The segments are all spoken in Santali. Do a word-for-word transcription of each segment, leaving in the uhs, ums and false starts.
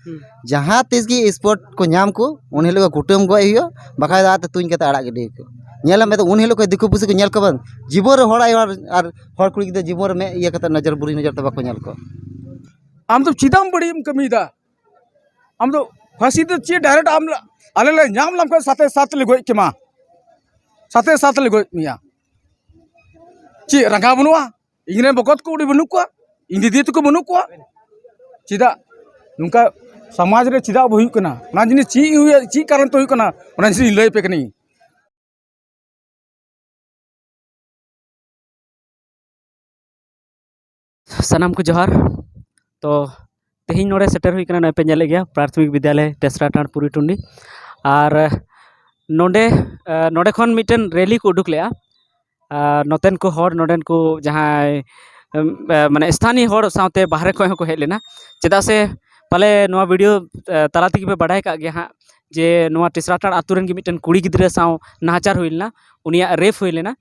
ᱦᱩᱸ᱾ ᱡᱟᱦᱟᱸ ᱛᱤᱥ ᱜᱮ ᱥᱯᱚᱴ ᱠᱚ ᱧᱟᱢ ᱠᱚ, ᱩᱱ ᱦᱤᱞᱳᱜ ᱜᱮ ᱠᱩᱴᱟᱹᱢ ᱜᱚᱡ ᱦᱩᱭᱩᱜᱼᱟ, ᱵᱟᱠᱷᱟᱡ ᱫᱚ ᱟᱨ ᱛᱩᱧ ᱠᱟᱛᱮ ᱟᱲᱟᱜ ᱜᱤᱰᱤ ᱠᱚ᱾ ᱧᱮᱞ ᱢᱮ, ᱩᱱ ᱦᱤᱞᱳᱜ ᱠᱷᱚᱡ ᱫᱤᱠᱩ ᱯᱩᱥᱤ ᱠᱚ ᱧᱮᱞ ᱠᱚ ᱵᱟᱝ, ᱡᱤᱵᱚᱱ ᱨᱮ ᱦᱚᱲ ᱟᱭᱳ ᱟᱨ, ᱟᱨ ᱦᱚᱲ ᱠᱩᱲᱤ ᱜᱤᱫᱽᱨᱟᱹ ᱡᱤᱵᱚᱱ ᱨᱮ ᱢᱮᱫ ᱤᱭᱟᱹ ᱠᱟᱛᱮ, ᱱᱚᱡᱚᱨ ᱵᱩᱨᱤ ᱱᱚᱡᱚᱨ ᱛᱮ ᱵᱟᱠᱚ ᱧᱮᱞ ᱠᱚᱣᱟ᱾ ᱟᱢ ᱫᱚ ᱪᱮᱫᱟᱜ ᱮᱢ ᱵᱟᱹᱲᱤᱡ ᱮᱢ ᱠᱟᱹᱢᱤᱭᱮᱫᱟ? ᱟᱢ ᱫᱚ ᱯᱷᱟᱹᱥᱤ ᱫᱚ ᱪᱮᱫ, ᱰᱟᱭᱨᱮᱠᱴ ᱟᱢ, ᱟᱞᱮ ᱞᱮ ᱧᱟᱢ ᱞᱮᱢ ᱠᱷᱟᱱ ᱥᱟᱛᱮ ᱥᱟᱛ ᱞᱮ ᱜᱚᱡ ᱠᱮᱢᱟ, ᱥᱟᱛᱮ ᱥᱟᱛ ᱞᱮ ᱜᱚᱡ ᱢᱮᱭᱟ᱾ ᱪᱮᱫ ᱨᱟᱸᱜᱟᱣ ᱵᱟᱹᱱᱩᱜᱼᱟ? ᱤᱧ ᱨᱮᱱ ᱵᱚᱠᱚᱛ ᱠᱚ ᱩᱰᱤ ᱵᱟᱹᱱᱩᱜ ᱠᱚᱣᱟ, ᱤᱧ ᱫᱤᱫᱤ ᱛᱟᱠᱚ ᱵᱟᱹᱱᱩᱜ ᱠᱚᱣᱟ? ᱪᱮᱫᱟᱜ ᱱᱚᱝᱠᱟ ᱥᱚᱢᱟᱡᱽ ᱨᱮ ᱪᱮᱫᱟᱜ ᱦᱩᱭᱩᱜ ᱠᱟᱱᱟ? ᱚᱱᱟ ᱡᱤᱱᱤᱥ ᱪᱮᱫ ᱦᱩᱭᱩᱜᱼᱟ, ᱪᱮᱫ ᱠᱟᱨᱚᱱ ᱛᱮ ᱦᱩᱭᱩᱜ ᱠᱟᱱᱟ, ᱚᱱᱟ ᱡᱤᱱᱤᱥ ᱤᱧ ᱞᱟᱹᱭ ᱟᱯᱮ ᱠᱟᱹᱱᱟᱹᱧ᱾ ᱥᱟᱱᱟᱢ ᱠᱚ ᱡᱚᱦᱟᱨ᱾ ᱛᱚ, ᱛᱮᱦᱮᱧ ᱱᱚᱰᱮ ᱥᱮᱴᱮᱨ ᱦᱩᱭ ᱠᱟᱱᱟ, ᱱᱚᱜᱼᱚᱭ ᱯᱮ ᱧᱮᱞᱮᱫ ᱜᱮᱭᱟ, ᱯᱨᱟᱛᱷᱚᱢᱤᱠ ᱵᱤᱫᱽᱭᱟᱞᱚᱭ ᱴᱮᱥᱨᱟ ᱴᱟᱸᱰ ᱯᱩᱨᱤ ᱴᱩᱱᱰᱤ᱾ ᱟᱨ ᱱᱚᱰᱮ, ᱱᱚᱰᱮ ᱠᱷᱚᱱ ᱢᱤᱫᱴᱮᱱ ᱨᱮᱞᱤ ᱠᱚ ᱩᱰᱩᱠ ᱞᱮᱫᱼᱟ᱾ ᱱᱚᱛᱮᱱ ᱠᱚ ᱦᱚᱲ, ᱱᱚᱰᱮᱱ ᱠᱚ ᱡᱟᱦᱟᱸᱭ ᱢᱟᱱᱮ ᱥᱛᱷᱟᱱᱤᱭ ᱦᱚᱲ ᱥᱟᱶᱛᱮ ᱵᱟᱦᱨᱮ ᱠᱷᱚᱱ ᱦᱚᱸᱠᱚ ᱦᱮᱡ ᱞᱮᱱᱟ᱾ ᱪᱮᱫᱟᱜ ᱥᱮ ᱯᱟᱞᱮ ᱱᱚᱣᱟ ᱵᱷᱤᱰᱤᱭᱳ ᱛᱟᱞᱟ ᱛᱮᱜᱮ ᱯᱮ ᱵᱟᱰᱟᱭ ᱠᱟᱜ ᱜᱮᱭᱟ ᱦᱟᱸᱜ, ᱡᱮ ᱱᱚᱣᱟ ᱴᱮᱥᱨᱟ ᱴᱟᱸᱰ ᱟᱛᱳ ᱨᱮᱱ ᱜᱮ ᱢᱤᱫᱴᱮᱱ ᱠᱩᱲᱤ ᱜᱤᱫᱽᱨᱟᱹ ᱥᱟᱶ ᱱᱟᱦᱟᱪᱟᱨ ᱦᱩᱭ ᱞᱮᱱᱟ, ᱩᱱᱤᱭᱟᱜ ᱨᱮᱯ ᱦᱩᱭ ᱞᱮᱱᱟ᱾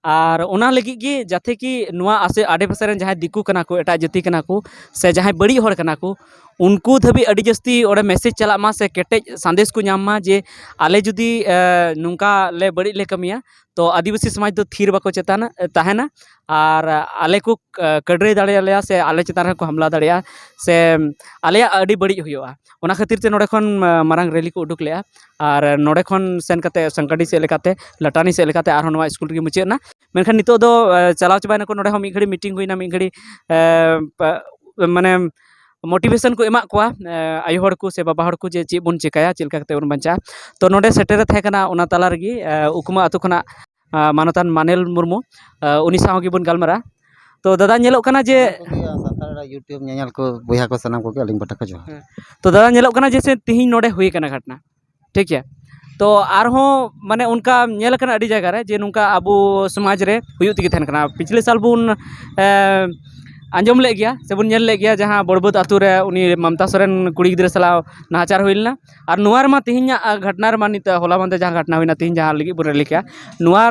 ᱟᱨ ᱚᱱᱟ ᱞᱟᱹᱜᱤᱫ ᱜᱮ, ᱡᱟᱛᱮ ᱠᱤ ᱱᱚᱣᱟ ᱟᱥᱮ ᱟᱰᱮ ᱯᱟᱥᱮ ᱨᱮᱱ ᱡᱟᱦᱟᱸᱭ ᱫᱤᱠᱩ ᱠᱟᱱᱟ ᱠᱚ, ᱮᱴᱟᱜ ᱡᱟᱹᱛᱤ ᱠᱟᱱᱟ ᱠᱚ, ᱥᱮ ᱡᱟᱦᱟᱸᱭ ᱵᱟᱹᱲᱤᱡ ᱦᱚᱲ ᱠᱟᱱᱟ ᱠᱚ, ᱩᱱᱠᱩ ᱫᱷᱟᱹᱵᱤᱡ ᱟᱹᱰᱤ ᱡᱟᱹᱥᱛᱤ ᱚᱸᱰᱮ ᱢᱮᱥᱮᱡᱽ ᱪᱟᱞᱟᱜ ᱢᱟ ᱥᱮ ᱠᱮᱴᱮᱡ ᱥᱟᱸᱫᱮᱥ ᱠᱚ ᱧᱟᱢ ᱢᱟ ᱡᱮ ᱟᱞᱮ ᱡᱩᱫᱤ ᱱᱚᱝᱠᱟ ᱞᱮ ᱵᱟᱹᱲᱤᱡ ᱞᱮ ᱠᱟᱹᱢᱤᱭᱟ, ᱛᱚ ᱟᱹᱫᱤᱵᱟᱹᱥᱤ ᱥᱚᱢᱟᱡᱽ ᱫᱚ ᱛᱷᱤᱨ ᱵᱟᱠᱚ ᱪᱮᱛᱟᱱᱟ, ᱛᱟᱦᱮᱱᱟ᱾ ᱟᱨ ᱟᱞᱮ ᱠᱚ ᱠᱟᱹᱰᱨᱟᱹᱭ ᱫᱟᱲᱮᱭᱟᱞᱮᱭᱟ ᱥᱮ ᱟᱞᱮ ᱪᱮᱛᱟᱱ ᱨᱮᱦᱚᱸ ᱠᱚ ᱦᱟᱢᱞᱟ ᱫᱟᱲᱮᱭᱟᱜᱼᱟ, ᱥᱮ ᱟᱞᱮᱭᱟᱜ ᱟᱹᱰᱤ ᱵᱟᱹᱲᱤᱡ ᱦᱩᱭᱩᱜᱼᱟ᱾ ᱚᱱᱟ ᱠᱷᱟᱹᱛᱤᱨ ᱛᱮ ᱱᱚᱰᱮ ᱠᱷᱚᱱ ᱢᱟᱨᱟᱝ ᱨᱮᱞᱤ ᱠᱚ ᱩᱰᱩᱠ ᱞᱮᱜᱼᱟ᱾ ᱟᱨ ᱱᱚᱰᱮ ᱠᱷᱚᱱ ᱥᱮᱱ ᱠᱟᱛᱮ ᱥᱟᱝᱠᱟᱰᱤ ᱥᱮᱫ ᱞᱮᱠᱟᱛᱮ, ᱞᱟᱴᱟᱱᱤ ᱥᱮᱫ ᱞᱮᱠᱟᱛᱮ ᱟᱨᱦᱚᱸ ᱱᱚᱣᱟ ᱥᱠᱩᱞ ᱨᱮᱜᱮ ᱢᱩᱪᱟᱹᱫ ᱮᱱᱟ᱾ ᱢᱮᱱᱠᱷᱟᱱ ᱱᱤᱛᱚᱜ ᱫᱚ ᱪᱟᱞᱟᱣ ᱪᱟᱵᱟᱭᱱᱟᱠᱚ, ᱱᱚᱰᱮ ᱦᱚᱸ ᱢᱤᱫ ᱜᱷᱟᱹᱲᱤ ᱢᱤᱴᱤᱝ ᱦᱩᱭᱱᱟ, ᱢᱤᱫ ᱜᱷᱟᱹᱲᱤ ᱢᱟᱱᱮ ᱢᱳᱴᱤᱵᱷᱮᱥᱚᱱ ᱠᱚ ᱮᱢᱟᱜ ᱠᱚᱣᱟ ᱟᱭᱳ ᱦᱚᱲ ᱠᱚ ᱥᱮ ᱵᱟᱵᱟ ᱦᱚᱲ ᱠᱚ, ᱡᱮ ᱪᱮᱫ ᱵᱚᱱ ᱪᱮᱠᱟᱭᱟ, ᱪᱮᱫ ᱞᱮᱠᱟ ᱠᱟᱛᱮ ᱵᱚᱱ ᱵᱟᱧᱪᱟᱜᱼᱟ᱾ ᱛᱚ ᱱᱚᱰᱮ ᱥᱮᱴᱮᱨᱮ ᱛᱟᱦᱮᱸ ᱠᱟᱱᱟ ᱚᱱᱟ ᱛᱟᱞᱟ ᱨᱮᱜᱮ ᱩᱠᱢᱟ ᱟᱹᱛᱩ ᱠᱷᱚᱱᱟᱜ ᱢᱟᱱᱚᱛᱟᱱ ᱢᱟᱱᱮᱞ ᱢᱩᱨᱢᱩ, ᱩᱱᱤ ᱥᱟᱶ ᱜᱮᱵᱚᱱ ᱜᱟᱞᱢᱟᱨᱟᱜᱼᱟ᱾ ᱛᱚ ᱫᱟᱫᱟ, ᱧᱮᱞᱚᱜ ᱠᱟᱱᱟ ᱡᱮ ᱥᱟᱱᱛᱟᱲ YouTube ᱧᱮᱧᱮᱞ ᱠᱚ ᱵᱚᱭᱦᱟ ᱠᱚ ᱥᱟᱱᱟᱢ ᱠᱚᱜᱮ ᱟᱹᱞᱤᱧ ᱯᱟᱦᱴᱟ ᱠᱷᱚᱱ ᱡᱚᱦᱟᱨ᱾ ᱛᱚ ᱫᱟᱫᱟ, ᱧᱮᱞᱚᱜ ᱠᱟᱱᱟ ᱡᱮ ᱥᱮ ᱛᱤᱦᱤᱧ ᱱᱚᱰᱮ ᱦᱩᱭ ᱠᱟᱱᱟ ᱜᱷᱚᱴᱱᱟ, ᱴᱷᱤᱠ ᱜᱮᱭᱟ᱾ ᱛᱚ ᱟᱨᱦᱚᱸ ᱢᱟᱱᱮ ᱚᱱᱠᱟ ᱧᱮᱞ ᱟᱠᱟᱱᱟ ᱟᱹᱰᱤ ᱡᱟᱭᱜᱟ ᱨᱮ ᱡᱮ ᱱᱚᱝᱠᱟ ᱟᱵᱚ ᱥᱚᱢᱟᱡᱽ ᱨᱮ ᱦᱩᱭᱩᱜ ᱛᱮᱜᱮ ᱛᱟᱦᱮᱱ ᱠᱟᱱᱟ᱾ ᱯᱤᱪᱷᱞᱮ ᱥᱟᱞ ᱵᱚᱱ ᱟᱸᱡᱚᱢ ᱞᱮᱫ ᱜᱮᱭᱟ ᱥᱮᱵᱚᱱ ᱧᱮᱞ ᱞᱮᱫ ᱜᱮᱭᱟ, ᱡᱟᱦᱟᱸ ᱵᱚᱲᱵᱟᱹᱫᱽ ᱟᱹᱛᱩ ᱨᱮ ᱩᱱᱤ ᱢᱟᱢᱛᱟ ᱥᱚᱨᱮᱱ ᱠᱩᱲᱤ ᱜᱤᱫᱽᱨᱟᱹ ᱥᱟᱞᱟᱜ ᱱᱟᱦᱟᱪᱟᱨ ᱦᱩᱭ ᱞᱮᱱᱟ᱾ ᱟᱨ ᱱᱚᱣᱟ ᱨᱮᱢᱟ ᱛᱮᱦᱮᱧᱟᱜ ᱜᱷᱚᱴᱱᱟ ᱨᱮᱢᱟ, ᱱᱤᱛ ᱦᱚᱞᱟ ᱢᱟᱦᱫᱮᱨ ᱡᱟᱦᱟᱸ ᱜᱷᱚᱴᱱᱟ ᱦᱩᱭᱱᱟ, ᱛᱮᱦᱮᱧ ᱡᱟᱦᱟᱸ ᱞᱟᱹᱜᱤᱫ ᱵᱚᱱ ᱨᱮᱞᱤ ᱠᱮᱜᱼᱟ, ᱱᱚᱣᱟ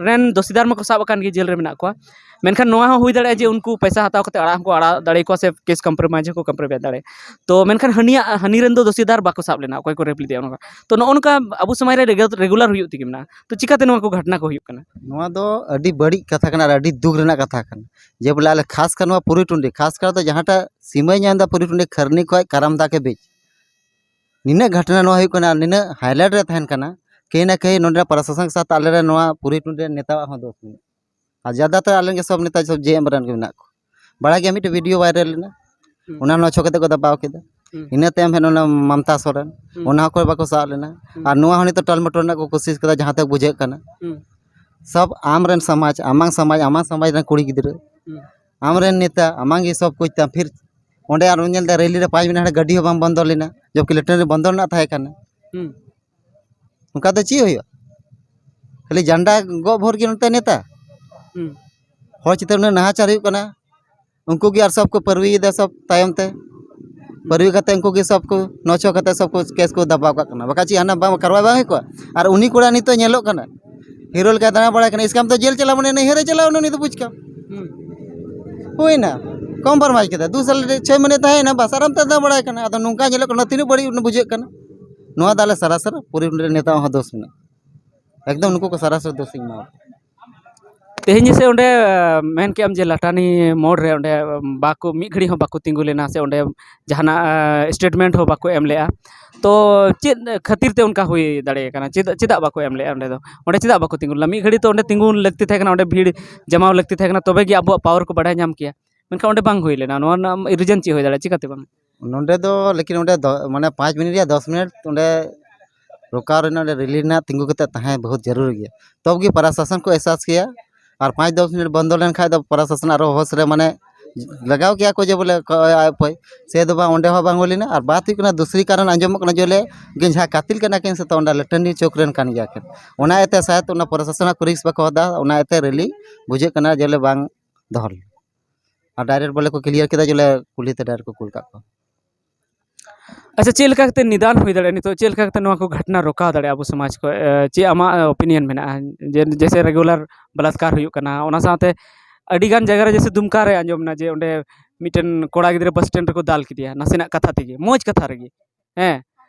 ᱨᱮᱱ ᱫᱚᱥᱤᱫᱟᱨ ᱢᱟᱠᱚ ᱥᱟᱵ ᱟᱠᱟᱱ ᱜᱮ, ᱡᱮᱞ ᱨᱮ ᱢᱮᱱᱟᱜ ᱠᱚᱣᱟ᱾ ᱢᱮᱱᱠᱷᱟᱱ ᱱᱚᱣᱟ ᱦᱚᱸ ᱦᱩᱭ ᱫᱟᱲᱮᱭᱟᱜᱼᱟ ᱡᱮ ᱩᱱᱠᱩ ᱯᱚᱭᱥᱟ ᱦᱟᱛᱟᱣ ᱠᱟᱛᱮ ᱟᱲᱟᱜ ᱦᱚᱸᱠᱚ ᱟᱲᱟᱜ ᱫᱟᱲᱮ ᱠᱚᱣᱟ ᱥᱮ ᱠᱮᱥ ᱠᱚᱢᱯᱨᱳᱢᱟᱭᱤᱡᱽ ᱦᱚᱸᱠᱚ ᱠᱚᱢᱯᱨᱳᱢᱟᱭᱤᱡᱽ ᱫᱟᱲᱮᱭᱟᱜᱼᱟ᱾ ᱛᱚ ᱢᱮᱱᱠᱷᱟᱱ ᱦᱟᱹᱱᱤᱭᱟᱜ, ᱦᱟᱹᱱᱤ ᱨᱮᱱ ᱫᱚ ᱫᱳᱥᱤᱫᱟᱨ ᱵᱟᱠᱚ ᱥᱟᱵ ᱞᱮᱱᱟ, ᱚᱠᱚᱭ ᱠᱚ ᱨᱮᱯ ᱞᱮᱫᱮᱭᱟ ᱚᱱᱟ᱾ ᱛᱚ ᱱᱚᱜᱼᱚ ᱱᱚᱝᱠᱟ ᱟᱵᱚ ᱥᱚᱢᱟᱡᱽ ᱨᱮ ᱨᱮᱜᱩᱞᱟᱨ ᱦᱩᱭᱩᱜ ᱛᱮᱜᱮ ᱢᱮᱱᱟᱜᱼᱟ᱾ ᱛᱚ ᱪᱤᱠᱟᱹᱛᱮ ᱱᱚᱣᱟ ᱠᱚ ᱜᱷᱚᱴᱚᱱᱟ ᱠᱚ ᱦᱩᱭᱩᱜ ᱠᱟᱱᱟ? ᱱᱚᱣᱟ ᱫᱚ ᱟᱹᱰᱤ ᱵᱟᱹᱲᱤᱡ ᱠᱟᱛᱷᱟ ᱠᱟᱱᱟ ᱟᱨ ᱟᱹᱰᱤ ᱫᱩᱠ ᱨᱮᱱᱟᱜ ᱠᱟᱛᱷᱟ ᱠᱟᱱᱟ᱾ ᱡᱮ ᱵᱚᱞᱮ ᱟᱞᱮ ᱠᱷᱟᱥ ᱠᱟᱨ ᱱᱚᱣᱟ ᱯᱩᱨᱤ ᱴᱩᱸᱰᱤ, ᱠᱷᱟᱥ ᱠᱟᱨ ᱫᱚ ᱡᱟᱦᱟᱸᱴᱟᱜ ᱥᱤᱢᱟᱹᱭ ᱧᱟᱢ ᱮᱫᱟ ᱯᱩᱨᱤ ᱴᱩᱸᱰᱤ ᱠᱷᱟᱨᱱᱤ ᱠᱷᱚᱱ ᱠᱟᱨᱟᱢᱫᱟ ᱠᱮ ᱵᱤᱪ ᱱᱤᱱᱟᱹᱜ ᱜᱷᱚᱴᱚᱱᱟ ᱱᱚᱣᱟ ᱦᱩᱭᱩᱜ ᱠᱟᱱᱟ, ᱱᱤᱱᱟᱹᱜ ᱦᱟᱭᱞᱟᱭᱤᱴ ᱨᱮ ᱛᱟᱦᱮᱱ ᱠᱟᱱᱟ᱾ ᱠᱟᱹᱦᱤ ᱱᱟ ᱠᱟᱹᱦᱤ ᱱᱚᱰᱮ ᱯᱨᱚᱥᱟᱥᱚᱱ ᱥᱟᱶᱛᱮ ᱟᱞᱮ ᱨᱮᱱ ᱱᱚᱣᱟ ᱯᱩᱨᱤ ᱴᱩᱸᱰᱤ ᱨᱮᱱ ᱱᱮᱛᱟᱣᱟᱜ ᱦᱚᱸ ᱫᱳᱥ ᱢᱮᱱᱟᱜᱼᱟ᱾ ᱟᱨ ᱡᱟᱫᱟᱛᱟᱨ ᱟᱞᱮ ᱨᱮᱱ ᱜᱮ ᱥᱚᱵ ᱱᱮᱛᱟ ᱥᱚᱵ ᱡᱮ ᱮᱢ ᱨᱮᱱ ᱜᱮ ᱢᱮᱱᱟᱜ ᱠᱚᱣᱟ᱾ ᱵᱟᱲᱟᱭ ᱜᱮᱭᱟ ᱢᱤᱫᱴᱮᱱ ᱵᱷᱤᱰᱤᱭᱳ ᱵᱷᱟᱭᱨᱟᱞ ᱞᱮᱱᱟ, ᱦᱩᱸ᱾ ᱚᱱᱟ ᱱᱚᱪᱷᱚ ᱠᱟᱛᱮ ᱠᱚ ᱫᱟᱵᱟᱣ ᱠᱮᱫᱟ᱾ ᱦᱩᱸ᱾ ᱤᱱᱟᱹ ᱛᱟᱭᱚᱢ ᱦᱮᱡ ᱚᱱᱟ ᱢᱟᱢᱛᱟ ᱥᱚᱨᱮᱱ, ᱦᱩᱸ᱾ ᱚᱱᱟ ᱦᱚᱸ ᱠᱚ ᱵᱟᱠᱚ ᱥᱟᱵ ᱞᱮᱱᱟ᱾ ᱦᱩᱸ᱾ ᱟᱨ ᱱᱚᱣᱟ ᱦᱚᱸ ᱱᱤᱛᱚᱜ ᱴᱟᱞᱢᱟᱴᱳᱞ ᱨᱮᱱᱟᱜ ᱠᱚ ᱠᱳᱥᱤᱥ ᱠᱟᱫᱟ, ᱡᱟᱦᱟᱸ ᱛᱮ ᱵᱩᱡᱷᱟᱹᱜ ᱠᱟᱱᱟ᱾ ᱦᱩᱸ᱾ ᱥᱚᱵ ᱟᱢ ᱨᱮᱱ ᱥᱚᱢᱟᱡᱽ, ᱟᱢᱟᱝ ᱥᱚᱢᱟᱡᱽ, ᱟᱢᱟᱝ ᱥᱚᱢᱟᱡᱽ ᱨᱮᱱ ᱠᱩᱲᱤ ᱜᱤᱫᱽᱨᱟᱹ, ᱦᱩᱸ᱾ ᱟᱢ ᱨᱮᱱ ᱱᱮᱛᱟ, ᱟᱢᱟᱝ ᱜᱮ ᱥᱚᱵ ᱠᱩᱪ ᱛᱟᱢ᱾ ᱯᱷᱤᱨ ᱚᱸᱰᱮ ᱟᱨ ᱧᱮᱞ ᱫᱟ ᱨᱮᱞᱤ ᱨᱮ ᱯᱟᱸᱪ ᱢᱤᱱᱤᱴ ᱦᱟᱸᱰᱮ ᱜᱟᱹᱰᱤ ᱦᱚᱸ ᱵᱟᱝ ᱵᱚᱱᱫᱚ ᱞᱮᱱᱟ, ᱡᱚᱵᱠᱤ ᱞᱮᱴᱨᱤᱱ ᱨᱮ ᱵᱚᱱᱫᱚ ᱨᱮᱱᱟᱜ ᱛᱟᱦᱮᱸ ᱠᱟᱱᱟ᱾ ᱦᱩᱸ᱾ ᱚᱱᱠᱟ ᱫᱚ ᱪᱮᱫ ᱦᱩᱭᱩᱜᱼᱟ? ᱠᱷᱟᱹᱞᱤ ᱡᱟᱱᱰᱟ ᱜᱚᱜ ᱵᱷᱳᱨ ᱜᱮ ᱱᱚᱛᱮ ᱱᱮᱛᱟ᱾ ᱦᱩᱸ᱾ ᱦᱚᱲ ᱪᱮᱛᱟᱱ ᱩᱱᱟᱹᱜ ᱱᱟᱦᱟᱪᱟᱨ ᱦᱩᱭᱩᱜ ᱠᱟᱱᱟ, ᱩᱱᱠᱩ ᱜᱮ ᱟᱨ ᱥᱚᱵ ᱠᱚ ᱯᱟᱹᱨᱣᱤᱭᱮᱫᱟ ᱥᱚᱵ ᱛᱟᱭᱚᱢ ᱛᱮ᱾ ᱯᱟᱹᱨᱣᱤ ᱠᱟᱛᱮ ᱩᱱᱠᱩ ᱜᱮ ᱥᱚᱵ ᱠᱚ ᱱᱚᱪᱷᱚ ᱠᱟᱛᱮ ᱥᱚᱵ ᱠᱚ ᱠᱮᱥ ᱠᱚ ᱫᱟᱵᱟᱣ ᱠᱟᱜ ᱠᱟᱱᱟ᱾ ᱵᱟᱠᱷᱟᱡ ᱪᱮᱫ ᱦᱟᱱᱟ ᱵᱟᱝ ᱠᱟᱨᱣᱟᱭ ᱵᱟᱝ ᱦᱩᱭ ᱠᱚᱜᱼᱟ? ᱟᱨ ᱩᱱᱤ ᱠᱚᱲᱟ ᱱᱤᱛᱚᱜ ᱧᱮᱞᱚᱜ ᱠᱟᱱᱟ, ᱦᱤᱨᱳ ᱞᱮᱠᱟ ᱫᱟᱬᱟ ᱵᱟᱲᱟᱭ ᱠᱟᱱᱟ, ᱤᱥᱠᱟᱢ ᱛᱚ ᱡᱮᱞ ᱪᱟᱞᱟᱣ ᱢᱟᱱᱮ ᱱᱟᱹᱭᱦᱟᱹᱨᱮ ᱪᱟᱞᱟᱣ ᱮᱱᱟ ᱩᱱᱤ ᱫᱚ ᱵᱩᱡᱽ ᱠᱟᱢ᱾ ᱦᱩᱸ᱾ ᱦᱩᱭᱱᱟ, ᱠᱚᱢᱯᱨᱚᱢᱟᱭᱤᱡᱽ ᱠᱮᱫᱟ, ᱫᱩ ᱥᱟᱞ ᱨᱮ ᱪᱷᱚᱭ ᱢᱟᱹᱦᱱᱟᱹ ᱛᱟᱦᱮᱸᱭᱮᱱᱟ, ᱵᱟᱥ ᱟᱨᱟᱢ ᱛᱮ ᱫᱟᱬᱟ ᱵᱟᱲᱟᱭ ᱠᱟᱱᱟ᱾ ᱟᱫᱚ ᱱᱚᱝᱠᱟ ᱧᱮᱞᱚᱜ ᱠᱟᱱᱟ, ᱛᱤᱱᱟᱹᱜ ᱵᱟᱹᱲᱤᱡ ᱵᱩᱡᱷᱟᱹᱜ ᱠᱟᱱᱟ᱾ ᱱᱚᱣᱟ ᱫᱚ ᱟᱞᱮ ᱥᱟᱨᱟᱥᱟᱨ ᱯᱩᱨᱤ ᱱᱮᱛᱟ ᱦᱚᱸ ᱫᱳᱥ ᱢᱮᱱᱟᱜᱼᱟ᱾ ᱮᱠᱫᱚᱢ ᱱᱩᱠᱩ ᱠᱚ ᱥᱟᱨᱟᱥᱟᱨ ᱫᱳᱥᱤᱧ ᱮᱢᱟᱣᱟ ᱠᱚᱣᱟ᱾ ᱛᱮᱦᱮᱧ ᱡᱮᱥᱮ ᱚᱸᱰᱮ, ᱟᱸ, ᱢᱮᱱ ᱠᱮᱜ ᱟᱢ ᱡᱮ ᱞᱟᱴᱟᱱᱤ ᱢᱳᱲ ᱨᱮ ᱚᱸᱰᱮ, ᱟᱸ, ᱵᱟᱠᱚ, ᱢᱤᱫ ᱜᱷᱟᱹᱲᱤᱡ ᱦᱚᱸ ᱵᱟᱠᱚ ᱛᱤᱸᱜᱩ ᱞᱮᱱᱟ ᱥᱮ ᱚᱸᱰᱮ ᱡᱟᱦᱟᱱᱟᱜ, ᱟᱸ, ᱥᱴᱮᱴᱢᱮᱱᱴ ᱦᱚᱸ ᱵᱟᱠᱚ ᱮᱢ ᱞᱮᱜᱼᱟ, ᱛᱚ ᱪᱮᱫ ᱠᱷᱟᱹᱛᱤᱨ ᱛᱮ ᱚᱱᱠᱟ ᱦᱩᱭ ᱫᱟᱲᱮ ᱠᱟᱱᱟ? ᱪᱮᱫ, ᱪᱮᱫᱟᱜ ᱵᱟᱠᱚ ᱮᱢ ᱞᱮᱜᱼᱟ ᱚᱸᱰᱮ ᱫᱚ? ᱚᱸᱰᱮ ᱪᱮᱫᱟᱜ ᱵᱟᱠᱚ ᱛᱤᱸᱜᱩ ᱞᱮᱱᱟ? ᱢᱤᱫ ᱜᱷᱟᱹᱲᱤᱡ ᱛᱚ ᱚᱸᱰᱮ ᱛᱤᱸᱜᱩ ᱞᱟᱹᱠᱛᱤ ᱛᱟᱦᱮᱸ ᱠᱟᱱᱟ, ᱚᱸᱰᱮ ᱵᱷᱤᱲ ᱡᱟᱢᱟᱣ ᱞᱟᱹᱠᱛᱤ ᱛᱟᱦᱮᱸ ᱠᱟᱱᱟ, ᱛᱚᱵᱮ ᱜᱮ ᱟᱵᱚᱣᱟᱜ ᱯᱟᱣᱟᱨ ᱠᱚ ᱵᱟᱰᱟᱭ ᱧᱟᱢ ᱠᱮᱭᱟ᱾ ᱢᱮᱱᱠᱷᱟᱱ ᱚᱸᱰᱮ ᱵᱟᱝ ᱦᱩᱭ ᱞᱮᱱᱟ, ᱱᱚᱣᱟ ᱨᱮᱱᱟᱜ ᱨᱤᱡᱮᱱ ᱪᱮᱫ ᱦᱩᱭ ᱫᱟᱲᱮᱭᱟᱜᱼᱟ? ᱪᱤᱠᱟᱹᱛᱮ ᱵᱟᱝ? ᱱᱚᱸᱰᱮ ᱫᱚ ᱞᱮᱠᱤᱱ ᱚᱸᱰᱮ ᱫᱚ, ᱢᱟᱱᱮ, ᱯᱟᱸᱪ ᱢᱤᱱᱤᱴ ᱨᱮᱭᱟᱜ ᱫᱚᱥ ᱢᱤᱱᱤᱴ ᱚᱸᱰᱮ ᱨᱚᱠᱟᱣ ᱨᱮᱱᱟᱜ, ᱚᱸᱰᱮ ᱨᱮᱞᱤ ᱨᱮᱱᱟᱜ ᱛᱤᱸᱜᱩ ᱠᱟᱛᱮ ᱛᱟᱦᱮᱸ ᱵᱚᱦᱩᱛ ᱡᱟᱹᱨᱩᱲ ᱜᱮᱭᱟ, ᱛᱚᱵᱮ ᱜᱮ ᱯᱨᱚᱥᱟᱥᱚᱱ ᱠᱚ ᱮᱦᱥᱟᱥ ᱠᱮᱭᱟ᱾ ᱟᱨ ᱯᱟᱸᱪ ᱫᱚᱥ ᱢᱤᱱᱤᱴ ᱵᱚᱱᱫᱚ ᱞᱮᱱᱠᱷᱟᱡ ᱫᱚ ᱯᱨᱚᱥᱟᱥᱚᱱ ᱟᱨᱚ ᱦᱳᱥ ᱨᱮ, ᱢᱟᱱᱮ, ᱞᱟᱜᱟᱣ ᱠᱮᱭᱟ ᱠᱚ ᱡᱮ ᱵᱚᱞᱮ ᱠᱚ ᱟᱭ ᱩᱯᱟᱹᱭ᱾ ᱥᱮ ᱫᱚ ᱵᱟᱝ, ᱚᱸᱰᱮ ᱦᱚᱸ ᱵᱟᱝ ᱦᱩᱭ ᱞᱮᱱᱟ᱾ ᱟᱨ ᱵᱟᱛ ᱦᱩᱭᱩᱜ ᱠᱟᱱᱟ, ᱫᱩᱥᱨᱤ ᱠᱟᱨᱚᱱ ᱟᱸᱡᱚᱢᱚᱜ ᱠᱟᱱᱟ ᱡᱮ ᱵᱚᱞᱮ ᱩᱱᱠᱤᱱ ᱡᱟᱦᱟᱸ ᱠᱟᱛᱤᱞ ᱠᱟᱱᱟ ᱠᱤᱱ, ᱥᱮ ᱛᱚ ᱚᱸᱰᱮ ᱞᱟᱴᱟᱱᱤ ᱪᱚᱠ ᱨᱮᱱ ᱠᱟᱱ ᱜᱮᱭᱟ ᱠᱤᱱ᱾ ᱚᱱᱟ ᱤᱭᱟᱹᱛᱮ ᱥᱟᱭᱮᱫ ᱚᱱᱟ ᱯᱨᱚᱥᱟᱥᱚᱱ ᱟᱜ ᱠᱚ ᱨᱤᱠᱥ ᱵᱟᱠᱚ ᱦᱟᱛᱟᱣ, ᱚᱱᱟ ᱤᱭᱟᱹᱛᱮ ᱨᱮᱞᱤ ᱵᱩᱡᱷᱟᱹᱜ ᱠᱟᱱᱟ ᱡᱮ ᱵᱚᱞᱮ ᱵᱟᱝ ᱫᱚᱦᱚ ᱞᱮᱱᱟ᱾ ᱟᱨ ᱰᱟᱭᱨᱮᱠᱴ ᱵᱚᱞᱮ ᱠᱚ ᱠᱞᱤᱭᱟᱨ ᱠᱮᱫᱟ ᱡᱮ ᱵᱚᱞᱮ ᱠᱩᱞᱦᱤ ᱛᱮ ᱰᱟᱭᱨᱮᱠᱴ ᱠᱚ ᱠᱩᱞ ᱠᱟᱜ ᱠᱚᱣᱟ᱾ ᱟᱪᱪᱷᱟ, ᱪᱮᱫ ᱞᱮᱠᱟ ᱠᱟᱛᱮ ᱱᱤᱫᱟᱱ ᱦᱩᱭ ᱫᱟᱲᱮᱭᱟᱜᱼᱟ ᱱᱤᱛᱚᱜ? ᱪᱮᱫ ᱞᱮᱠᱟ ᱠᱟᱛᱮ ᱱᱚᱣᱟ ᱠᱚ ᱜᱷᱚᱴᱚᱱᱟ ᱨᱚᱠᱟᱣ ᱫᱟᱲᱮᱭᱟᱜᱼᱟ ᱟᱵᱚ ᱥᱚᱢᱟᱡᱽ ᱠᱷᱚᱱ? ᱮ, ᱪᱮᱫ ᱟᱢᱟᱜ ᱚᱯᱤᱱᱤᱭᱚᱱ ᱢᱮᱱᱟᱜᱼᱟ? ᱡᱮ, ᱡᱮᱭᱥᱮ ᱨᱮᱜᱩᱞᱟᱨ ᱵᱟᱞᱟᱛᱠᱟᱨ ᱦᱩᱭᱩᱜ ᱠᱟᱱᱟ, ᱚᱱᱟ ᱥᱟᱶᱛᱮ ᱟᱹᱰᱤ ᱜᱟᱱ ᱡᱟᱭᱜᱟ ᱨᱮ ᱡᱮᱭᱥᱮ ᱫᱩᱢᱠᱟ ᱨᱮ ᱟᱸᱡᱚᱢ ᱮᱱᱟ ᱡᱮ ᱚᱸᱰᱮ ᱢᱤᱫᱴᱮᱱ ᱠᱚᱲᱟ ᱜᱤᱫᱽᱨᱟᱹ ᱵᱟᱥ ᱥᱴᱮᱱᱰ ᱨᱮᱠᱚ ᱫᱟᱞ ᱠᱮᱫᱮᱭᱟ ᱱᱟᱥᱮᱱᱟᱜ ᱠᱟᱛᱷᱟ ᱛᱮᱜᱮ, ᱢᱚᱡᱽ ᱠᱟᱛᱷᱟ ᱨᱮᱜᱮ᱾ ᱦᱮᱸ,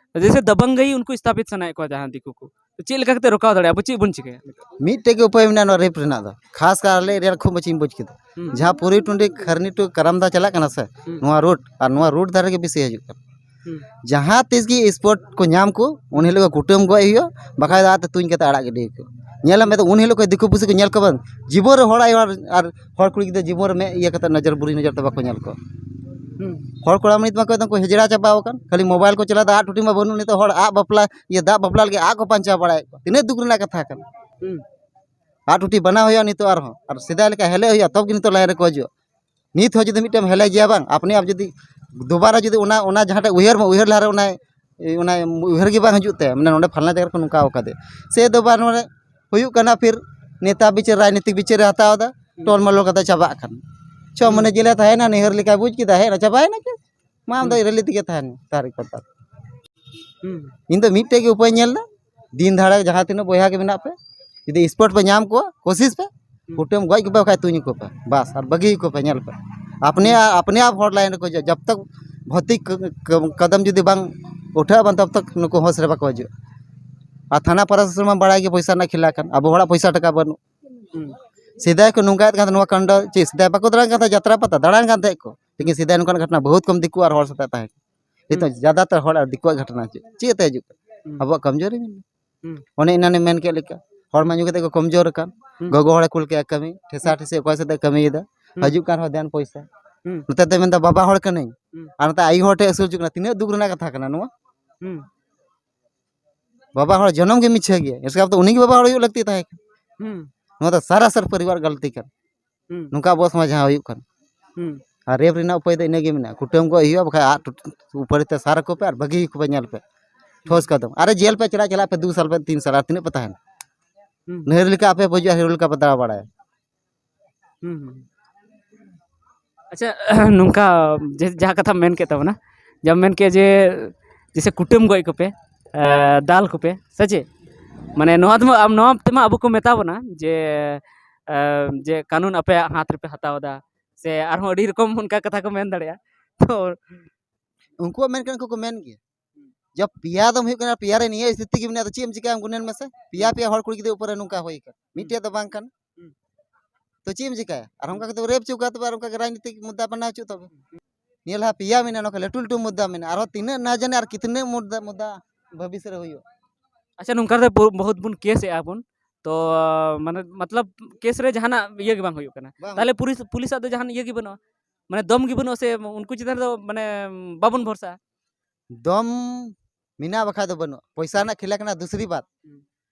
ᱡᱮᱭᱥᱮ ᱫᱟᱵᱟᱝᱜᱟᱹᱭᱤ ᱩᱱᱠᱩ ᱥᱛᱷᱟᱯᱤᱛ ᱥᱟᱱᱟᱭᱮᱫ ᱠᱚᱣᱟ ᱡᱟᱦᱟᱸ ᱫᱤᱠᱩ ᱠᱚ᱾ ᱛᱚ ᱪᱮᱫ ᱞᱮᱠᱟ ᱠᱟᱛᱮ ᱨᱚᱠᱟᱣ ᱫᱟᱲᱮᱭᱟᱜᱼᱟ? ᱟᱵᱚ ᱪᱮᱫ ᱵᱚᱱ ᱪᱤᱠᱟᱹᱭᱟ? ᱢᱤᱫᱴᱮᱡ ᱜᱮ ᱩᱯᱟᱹᱭ ᱢᱮᱱᱟᱜᱼᱟ ᱱᱚᱣᱟ ᱨᱮᱯ ᱨᱮᱱᱟᱜ ᱫᱚ, ᱠᱷᱟᱥ ᱠᱟᱨ ᱟᱞᱮ ᱮᱨᱤᱭᱟ ᱨᱮ ᱠᱷᱩᱵ ᱢᱚᱡᱽ ᱤᱧ ᱵᱩᱡᱽ ᱠᱮᱫᱟ᱾ ᱦᱩᱸ᱾ ᱡᱟᱦᱟᱸ ᱯᱩᱨᱤ ᱴᱩᱸᱰᱤ ᱠᱷᱟᱨᱱᱤ ᱴᱩ ᱠᱟᱨᱟᱢᱫᱟ ᱪᱟᱞᱟᱜ ᱠᱟᱱᱟ ᱥᱮ, ᱦᱩᱸ᱾ ᱱᱚᱣᱟ ᱨᱳᱰ ᱟᱨ ᱱᱚᱣᱟ ᱨᱳᱰ ᱫᱷᱟᱨᱮ ᱜᱮ ᱵᱮᱥᱤ ᱦᱤᱡᱩᱜ ᱠᱟᱱᱟ᱾ ᱦᱩᱸ᱾ ᱡᱟᱦᱟᱸ ᱛᱤᱥ ᱜᱮ ᱥᱯᱚᱴ ᱠᱚ ᱧᱟᱢ ᱠᱚ, ᱩᱱ ᱦᱤᱞᱳᱜ ᱜᱮ ᱠᱩᱴᱟᱹᱢ ᱜᱚᱡ ᱦᱩᱭᱩᱜᱼᱟ, ᱵᱟᱠᱷᱟᱡ ᱫᱚ ᱟᱨ ᱛᱩᱧ ᱠᱟᱛᱮ ᱟᱲᱟᱜ ᱜᱤᱰᱤ ᱦᱩᱭᱩᱜᱼᱟ᱾ ᱧᱮᱞ ᱢᱮ ᱛᱚ, ᱩᱱ ᱦᱤᱞᱳᱜ ᱠᱷᱚᱡ ᱫᱤᱠᱩ ᱯᱩᱥᱤ ᱠᱚ ᱧᱮᱞ ᱠᱚ ᱵᱟᱝ, ᱡᱤᱵᱚᱱ ᱨᱮ ᱦᱚᱲ ᱟᱭᱳ ᱦᱚᱲ ᱟᱨ ᱦᱚᱲ ᱠᱩᱲᱤ ᱜᱤᱫᱽᱨᱟᱹ ᱡᱤᱵᱚᱱ ᱨᱮ ᱢᱮᱫ ᱤᱭᱟᱹ ᱠᱟᱛᱮ ᱱᱚᱡᱚᱨ, ᱵᱩᱨᱤ ᱱᱚᱡᱚᱨ ᱛᱮ ᱵᱟᱠᱚ ᱧᱮᱞ ᱠᱚᱣᱟ᱾ ᱦᱩᱸ᱾ ᱦᱚᱲ ᱠᱚᱲᱟ ᱢᱟ ᱱᱤᱛ ᱢᱟ ᱠᱚ ᱦᱮᱡᱲᱟ ᱪᱟᱵᱟᱣ ᱟᱠᱟᱱ, ᱠᱷᱟᱹᱞᱤ ᱢᱳᱵᱟᱭᱤᱞ ᱠᱚ ᱪᱟᱞᱟᱣ ᱮᱫᱟ, ᱟᱜ ᱴᱩᱴᱤ ᱢᱟ ᱵᱟᱹᱱᱩᱜ, ᱱᱤᱛᱚᱜ ᱦᱚᱲ ᱟᱜ ᱵᱟᱯᱞᱟ, ᱤᱭᱟᱹ ᱫᱟᱜ ᱵᱟᱯᱞᱟ ᱞᱟᱹᱜᱤᱫ ᱟᱜ ᱠᱚ ᱯᱟᱧᱪᱟᱣ ᱵᱟᱲᱟᱭᱮᱫ ᱠᱚᱣᱟ᱾ ᱛᱤᱱᱟᱹᱜ ᱫᱩᱠ ᱨᱮᱱᱟᱜ ᱠᱟᱛᱷᱟ ᱠᱟᱱᱟ᱾ ᱦᱩᱸ᱾ ᱟᱜ ᱴᱩᱴᱤ ᱵᱮᱱᱟᱣ ᱦᱩᱭᱩᱜᱼᱟ ᱱᱤᱛᱚᱜ ᱟᱨᱦᱚᱸ, ᱟᱨ ᱥᱮᱫᱟᱭ ᱞᱮᱠᱟ ᱦᱮᱞᱮᱜ ᱦᱩᱭᱩᱜᱼᱟ, ᱛᱚᱵᱮ ᱜᱮ ᱱᱤᱛᱚᱜ ᱞᱟᱭᱤᱱ ᱨᱮᱠᱚ ᱦᱤᱡᱩᱜᱼᱟ᱾ ᱱᱤᱛ ᱦᱚᱸ ᱡᱩᱫᱤ ᱢᱤᱫᱴᱮᱱ ᱦᱮᱞᱮ ᱜᱮᱭᱟ ᱵᱟᱝ, ᱟᱯᱱᱮ ᱟᱯ ᱡᱩᱫᱤ ᱫᱩᱵᱟᱨᱟ ᱡᱩᱫᱤ ᱚᱱᱟ, ᱚᱱᱟ ᱡᱟᱦᱟᱸᱴᱟᱜ ᱩᱭᱦᱟᱹᱨ ᱢᱟ ᱩᱭᱦᱟᱹᱨ ᱞᱟᱦᱟᱨᱮ ᱚᱱᱟ, ᱚᱱᱟ ᱩᱭᱦᱟᱹᱨ ᱜᱮ ᱵᱟᱝ ᱦᱤᱡᱩᱜ ᱛᱟᱭᱟ, ᱢᱟᱱᱮ ᱱᱚᱰᱮ ᱯᱷᱟᱞᱱᱟ ᱡᱟᱭᱜᱟ ᱨᱮᱠᱚ ᱱᱚᱝᱠᱟ ᱟᱠᱟᱫᱮ, ᱥᱮ ᱫᱚᱵᱟᱨ ᱱᱚᱰᱮ ᱦᱩᱭᱩᱜ ᱠᱟᱱᱟ, ᱯᱷᱤᱨ ᱱᱮᱛᱟ ᱵᱤᱪᱟᱹᱨ, ᱨᱟᱡᱽᱱᱤᱛᱤᱠ ᱵᱤᱪᱟᱹᱨ ᱮ ᱦᱟᱛᱟᱣ ᱮᱫᱟ, ᱦᱩᱸ᱾ ᱴᱚᱞ ᱢᱚᱞᱚᱞ ᱠᱟᱛᱮ ᱪᱟᱵᱟᱜ ᱠᱟᱱᱟ᱾ ᱪᱚ ᱦᱩᱸ᱾ ᱢᱟᱱᱮ ᱡᱮᱞᱮ ᱛᱟᱦᱮᱱᱟ, ᱱᱟᱹᱭᱦᱟᱹᱨ ᱞᱮᱠᱟᱭ ᱵᱩᱡᱽ ᱠᱮᱫᱟ, ᱦᱮᱡ ᱮᱱᱟ, ᱪᱟᱵᱟᱭᱮᱱᱟ ᱠᱮᱥ᱾ ᱢᱟ ᱟᱢ ᱫᱚ ᱦᱩᱸ᱾ ᱨᱮᱞᱤ ᱛᱮᱜᱮ ᱛᱟᱦᱮᱱ ᱢᱮ, ᱛᱟᱨᱤᱠ ᱯᱟᱛᱟ᱾ ᱦᱩᱸ᱾ ᱤᱧ ᱫᱚ ᱢᱤᱫᱴᱮᱡ ᱜᱮ ᱩᱯᱟᱹᱭ ᱧᱮᱞ ᱮᱫᱟ, ᱫᱤᱱ ᱫᱷᱟᱲᱮ ᱡᱟᱦᱟᱸ ᱛᱤᱱᱟᱹᱜ ᱵᱚᱭᱦᱟ ᱜᱮ ᱢᱮᱱᱟᱜ ᱯᱮ, ᱡᱩᱫᱤ ᱥᱯᱚᱴ ᱯᱮ ᱧᱟᱢ ᱠᱚᱣᱟ, ᱠᱳᱥᱤᱥ ᱯᱮ, ᱦᱩᱸ᱾ ᱠᱩᱴᱟᱹᱢ ᱜᱚᱡ ᱠᱚᱯᱮ, ᱵᱟᱠᱷᱟᱡ ᱛᱩᱧ ᱠᱚᱯᱮ, ᱵᱟᱥ, ᱟᱨ ᱵᱟᱹᱜᱤ ᱠᱚᱯᱮ, ᱧᱮᱞ ᱯᱮ᱾ ᱟᱯᱱᱮ ᱦᱩᱸ᱾ ᱟᱯᱱᱮ ᱟᱯ ᱦᱚᱲ ᱞᱟᱭᱤᱱ ᱨᱮᱠᱚ ᱦᱤᱡᱩᱜᱼᱟ, ᱡᱟᱵ ᱛᱚᱠ ᱵᱷᱚᱛᱤ ᱠ-, ᱠ-, ᱠᱟᱫᱟᱢ ᱡᱩᱫᱤ ᱵᱟᱝ ᱩᱴᱷᱟᱹᱜᱼᱟ, ᱵᱟᱝ, ᱛᱟᱵ ᱛᱚᱠ ᱱᱩᱠᱩ ᱦᱳᱥ ᱨᱮ ᱵᱟᱠᱚ ᱦᱤᱡᱩᱜᱼᱟ᱾ ᱟᱨ ᱛᱷᱟᱱᱟ ᱯᱨᱚᱥᱟᱥᱚᱱ ᱢᱟ ᱵᱟᱲᱟᱭ ᱜᱮ, ᱯᱚᱭᱥᱟ ᱨᱮᱱᱟᱜ ᱠᱷᱮᱞᱟ ᱠᱟᱱ, ᱟᱵᱚ ᱦᱚᱲᱟᱜ ᱯᱚᱭᱥᱟ ᱴᱟᱠᱟ ᱵᱟᱹᱱᱩᱜ᱾ ᱦᱩᱸ᱾ ᱥᱮᱫᱟᱭ ᱠᱚ ᱱᱚᱝᱠᱟᱭᱮᱫ ᱠᱟᱱ ᱛᱟᱦᱮᱸᱫ, ᱱᱚᱣᱟ ᱠᱟᱱᱰᱚ ᱪᱮᱫ, ᱥᱮᱫᱟᱭ ᱵᱟᱠᱚ ᱫᱟᱬᱟᱱ ᱠᱟᱱ ᱛᱟᱦᱮᱸᱫ, ᱡᱟᱛᱨᱟ ᱯᱟᱛᱟ ᱫᱟᱬᱟᱱ ᱠᱟᱱ ᱛᱟᱦᱮᱸᱫ ᱠᱚ, ᱞᱮᱠᱤᱱ ᱥᱮᱫᱟᱭ ᱱᱚᱝᱠᱟᱱ ᱜᱷᱚᱴᱚᱱᱟ ᱵᱚᱦᱩᱛ ᱠᱚᱢ ᱫᱤᱠᱩ ᱟᱨ ᱦᱚᱲ ᱥᱟᱛᱮ ᱛᱟᱦᱮᱸ ᱠᱟᱱᱟ᱾ ᱱᱤᱛᱚᱜ ᱦᱩᱸ᱾ ᱡᱟᱫᱟᱛᱚᱨ ᱦᱚᱲ ᱟᱨ ᱫᱤᱠᱩᱣᱟᱜ ᱜᱷᱚᱴᱚᱱᱟ ᱪᱮᱫ, ᱪᱮᱫ ᱛᱮ ᱦᱤᱡᱩᱜ ᱠᱟᱱᱟ? ᱦᱩᱸ᱾ ᱟᱵᱚᱣᱟᱜ ᱠᱚᱢᱡᱳᱨᱤ ᱢᱮᱱᱟᱜᱼᱟ᱾ ᱦᱩᱸ᱾ ᱚᱱᱮ ᱮᱱᱟᱱᱮᱢ ᱢᱮᱱ ᱠᱮᱫ ᱞᱮᱠᱟ, ᱦᱚᱲ ᱢᱟ ᱧᱩ ᱠᱟᱛᱮ ᱠᱚ ᱠᱚᱢᱡᱳᱨ ᱟᱠᱟᱱ, ᱦᱩᱸ᱾ ᱜᱚᱜᱚ ᱦᱚᱲᱮ ᱠᱩᱞ ᱠᱮᱫᱼᱟ ᱠᱟᱹᱢᱤ, ᱴᱷᱮᱥᱟ ᱦᱩᱸ᱾ ᱴᱷᱮᱥᱤ ᱚᱠᱚᱭ ᱥᱟᱛᱮ ᱠᱟᱹᱢᱤᱭᱮᱫᱟ, ᱦᱩᱸ᱾ ᱦᱤᱡᱩᱜ ᱠᱟᱱ ᱨᱮᱦᱚᱸ ᱫᱮᱱ ᱯᱚᱭᱥᱟ᱾ ᱦᱩᱸ᱾ ᱱᱚᱛᱮ ᱫᱚ ᱢᱮᱱᱫᱟ ᱵᱟᱵᱟ ᱦᱚᱲ ᱠᱟᱹᱱᱟᱹᱧ, ᱦᱩᱸ᱾ ᱟᱨ ᱱᱚᱛᱮ ᱟᱭᱳ ᱦᱚᱲ ᱴᱷᱮᱱ ᱟᱹᱥᱩᱞ ᱦᱚᱪᱚ ᱠᱟᱱᱟ, ᱛᱤᱱᱟᱹᱜ ᱫᱩᱠ ᱨᱮᱱᱟᱜ ᱠᱟᱛᱷᱟ ᱠᱟᱱᱟ ᱱᱚᱣᱟ᱾ ᱦᱩᱸ᱾ ᱵᱟᱵᱟ ᱦᱚᱲ ᱡᱚᱱᱚᱢ ᱜᱮ ᱢᱤᱪᱷᱟᱹ ᱜᱮᱭᱟ, ᱮᱥᱠᱟᱨ ᱛᱚ ᱩᱱᱤ ᱜᱮ ᱵᱟᱵᱟ ᱦᱚᱲ ᱦᱩᱭᱩᱜ ᱞᱟᱹᱠᱛᱤ ᱛᱟᱦᱮᱸ ᱠᱟᱱᱟ᱾ ᱦᱩᱸ᱾ ᱱᱚᱣᱟ ᱫᱚ ᱥᱟᱨᱟᱥᱟᱨ ᱯᱚᱨᱤᱵᱟᱨ ᱜᱟᱹᱞᱛᱤ ᱠᱟᱱᱟ᱾ ᱦᱩᱸ᱾ ᱱᱚᱝᱠᱟ ᱟᱵᱚᱣᱟᱜ ᱥᱚᱢᱟᱡᱽ ᱡᱟᱦᱟᱸ ᱦᱩᱭᱩᱜ ᱠᱟᱱᱟ᱾ ᱦᱩᱸ᱾ ᱟᱨ ᱨᱮᱯ ᱨᱮᱱᱟᱜ ᱩᱯᱟᱹᱭ ᱫᱚ ᱤᱱᱟᱹ ᱜᱮ ᱢᱮᱱᱟᱜᱼᱟ, ᱠᱩᱴᱟᱹᱢ ᱜᱚᱡ ᱦᱩᱭᱩᱜᱼᱟ, ᱵᱟᱠᱷᱟᱡ ᱟᱜ ᱴᱩᱴ-, ᱩᱯᱟᱹᱲᱤ ᱛᱮ ᱥᱟᱨ ᱟᱠᱚ ᱯᱮ ᱟᱨ ᱵᱟᱹᱜᱤ ᱟᱠᱚ ᱯᱮ, ᱧᱮᱞ ᱯᱮ᱾ ᱴᱷᱳᱥ ᱠᱟᱫᱚᱢ᱾ ᱟᱨᱮ ᱡᱮᱞ ᱯᱮ ᱪᱟᱞᱟᱜ, ᱪᱟᱞᱟᱜ ᱯᱮ ᱫᱩ ᱥᱟᱞ ᱯᱮ, ᱛᱤᱱ ᱥᱟᱞ, ᱟᱨ ᱛᱤᱱᱟᱹᱜ ᱯᱮ ᱛᱟᱦᱮᱱᱟ? ᱦᱩᱸ᱾ ᱱᱟᱹᱭᱦᱟᱹᱨ ᱞᱮᱠᱟ ᱟᱯᱮ ᱯᱮ ᱦᱤᱡᱩᱜᱼᱟ, ᱦᱤᱨᱳ ᱞᱮᱠᱟ ᱯᱮ ᱫᱟᱬᱟ ᱵᱟᱲᱟᱭᱟ᱾ ᱦᱩᱸ, ᱦᱩᱸ᱾ ᱟᱪᱪᱷᱟ, ᱱᱚᱝᱠᱟ ᱡᱮ, ᱡᱟᱦᱟᱸ ᱠᱟᱛᱷᱟᱢ ᱢᱮᱱ ᱠᱮᱫ ᱛᱟᱵᱚᱱᱟ, ᱡᱟᱦᱟᱸᱢ ᱢᱮᱱ ᱠᱮᱫ ᱡᱮ, ᱡᱮᱭᱥᱮ ᱠᱩᱴᱟᱹᱢ ᱜᱚᱡ ᱠᱚᱯᱮ, ᱮ, ᱫᱟᱞ ᱠᱚᱯᱮ, ᱥᱮ ᱪᱮᱫ? ᱢᱟᱱᱮ ᱱᱚᱣᱟ ᱛᱮᱢᱟ, ᱟᱢ, ᱱᱚᱣᱟ ᱛᱮᱢᱟ ᱟᱵᱚ ᱠᱚ ᱢᱮᱛᱟ ᱵᱚᱱᱟ ᱡᱮ, ᱮ, ᱡᱮ ᱠᱟᱹᱱᱩᱱ ᱟᱯᱮᱭᱟᱜ ᱦᱟᱛ ᱨᱮᱯᱮ ᱦᱟᱛᱟᱣ ᱮᱫᱟ, ᱥᱮ ᱟᱨᱦᱚᱸ ᱟᱹᱰᱤ ᱨᱚᱠᱚᱢ ᱚᱱᱠᱟ ᱠᱟᱛᱷᱟ ᱠᱚ ᱢᱮᱱ ᱫᱟᱲᱮᱭᱟᱜᱼᱟ᱾ ᱛᱚ ᱩᱱᱠᱩᱣᱟᱜ ᱢᱮᱱ ᱠᱟᱱᱟ ᱠᱚ, ᱠᱚ ᱢᱮᱱ ᱜᱮᱭᱟ, ᱡᱚᱵ ᱯᱮᱭᱟ ᱫᱚᱢ ᱦᱩᱭᱩᱜ ᱠᱟᱱᱟ, ᱯᱮᱭᱟ ᱨᱮ ᱱᱤᱭᱟᱹ ᱥᱛᱷᱤᱛᱤ ᱜᱮ ᱢᱮᱱᱟᱜᱼᱟ, ᱛᱚ ᱪᱮᱫ ᱮᱢ ᱪᱤᱠᱟᱹᱭᱟ? ᱩᱱᱠᱩ ᱧᱮᱞ ᱢᱮᱥᱮ, ᱯᱮᱭᱟ ᱯᱮᱭᱟ ᱦᱚᱲ ᱠᱩᱲᱤ ᱜᱤᱫᱽᱨᱟᱹ ᱩᱯᱚᱨ ᱨᱮ ᱱᱚᱝᱠᱟ ᱦᱩᱭ ᱠᱟᱱᱟ, ᱢᱤᱫᱴᱮᱡ ᱫᱚ ᱵᱟᱝ ᱠᱟᱱᱟ᱾ ᱦᱩᱸ᱾ ᱛᱚ ᱪᱮᱫ ᱮᱢ ᱪᱤᱠᱟᱹᱭᱟ? ᱟᱨ ᱚᱱᱠᱟ ᱠᱟᱛᱮ ᱨᱮᱯ ᱦᱚᱪᱚ ᱠᱚᱣᱟ, ᱛᱚᱵᱮ ᱟᱨ ᱚᱱᱠᱟ ᱜᱮ ᱨᱟᱡᱽᱱᱤᱛᱤᱠ ᱢᱩᱫᱽᱫᱟ ᱵᱮᱱᱟᱣ ᱦᱚᱪᱚᱜ ᱛᱟᱵᱚᱱ᱾ ᱱᱤᱭᱟᱹ ᱞᱟᱦᱟ ᱯᱮᱭᱟ ᱢᱮᱱᱟᱜᱼᱟ, ᱱᱚᱝᱠᱟ ᱞᱟᱹᱴᱩ ᱞᱟᱹᱴᱩ ᱢᱩᱫᱽᱫᱟ ᱢᱮᱱᱟᱜᱼᱟ, ᱟᱨᱦᱚᱸ ᱛᱤᱱᱟᱹᱜ ᱱᱟ ᱡᱟᱱᱮ ᱟᱨ ᱠᱤᱛᱱᱟᱹ ᱢᱩᱫᱽᱫᱟ, ᱢᱩᱫᱽᱫᱟ ᱵᱷᱚᱵᱤᱥ ᱨᱮ ᱦᱩᱭᱩᱜᱼᱟ᱾ ᱟᱪᱪᱷᱟ, ᱱᱚᱝᱠᱟ ᱨᱮ ᱵᱚ-, ᱵᱚᱦᱩᱛ ᱵᱚᱱ ᱠᱮᱥ ᱮᱫᱼᱟ ᱵᱚᱱ, ᱛᱚ ᱢᱟᱱᱮ ᱢᱚᱛᱞᱚᱵ ᱠᱮᱥ ᱨᱮ ᱡᱟᱦᱟᱱᱟᱜ ᱤᱭᱟᱹ ᱜᱮ ᱵᱟᱝ ᱦᱩᱭᱩᱜ ᱠᱟᱱᱟ᱾ ᱵᱟᱝ᱾ ᱛᱟᱦᱚᱞᱮ ᱯᱩᱞᱤᱥ, ᱯᱩᱞᱤᱥᱟᱜ ᱫᱚ ᱡᱟᱦᱟᱱ ᱤᱭᱟᱹ ᱜᱮ ᱵᱟᱹᱱᱩᱜᱼᱟ, ᱢᱟᱱᱮ ᱫᱚᱢ ᱜᱮ ᱵᱟᱹᱱᱩᱜᱼᱟ, ᱥᱮ ᱩᱱᱠᱩ ᱪᱮᱛᱟᱱ ᱨᱮᱫᱚ ᱢᱟᱱᱮ ᱵᱟᱵᱚᱱ ᱵᱷᱚᱨᱥᱟᱜᱼᱟ? ᱫᱚᱢ ᱢᱮᱱᱟᱜ ᱵᱟᱠᱷᱟᱡ ᱫᱚ ᱵᱟᱹᱱᱩᱜ, ᱯᱚᱭᱥᱟ ᱨᱮᱱᱟᱜ ᱠᱷᱮᱞᱟ ᱠᱟᱱᱟ ᱫᱩᱥᱨᱤ ᱵᱟᱛ᱾ ᱦᱩᱸ᱾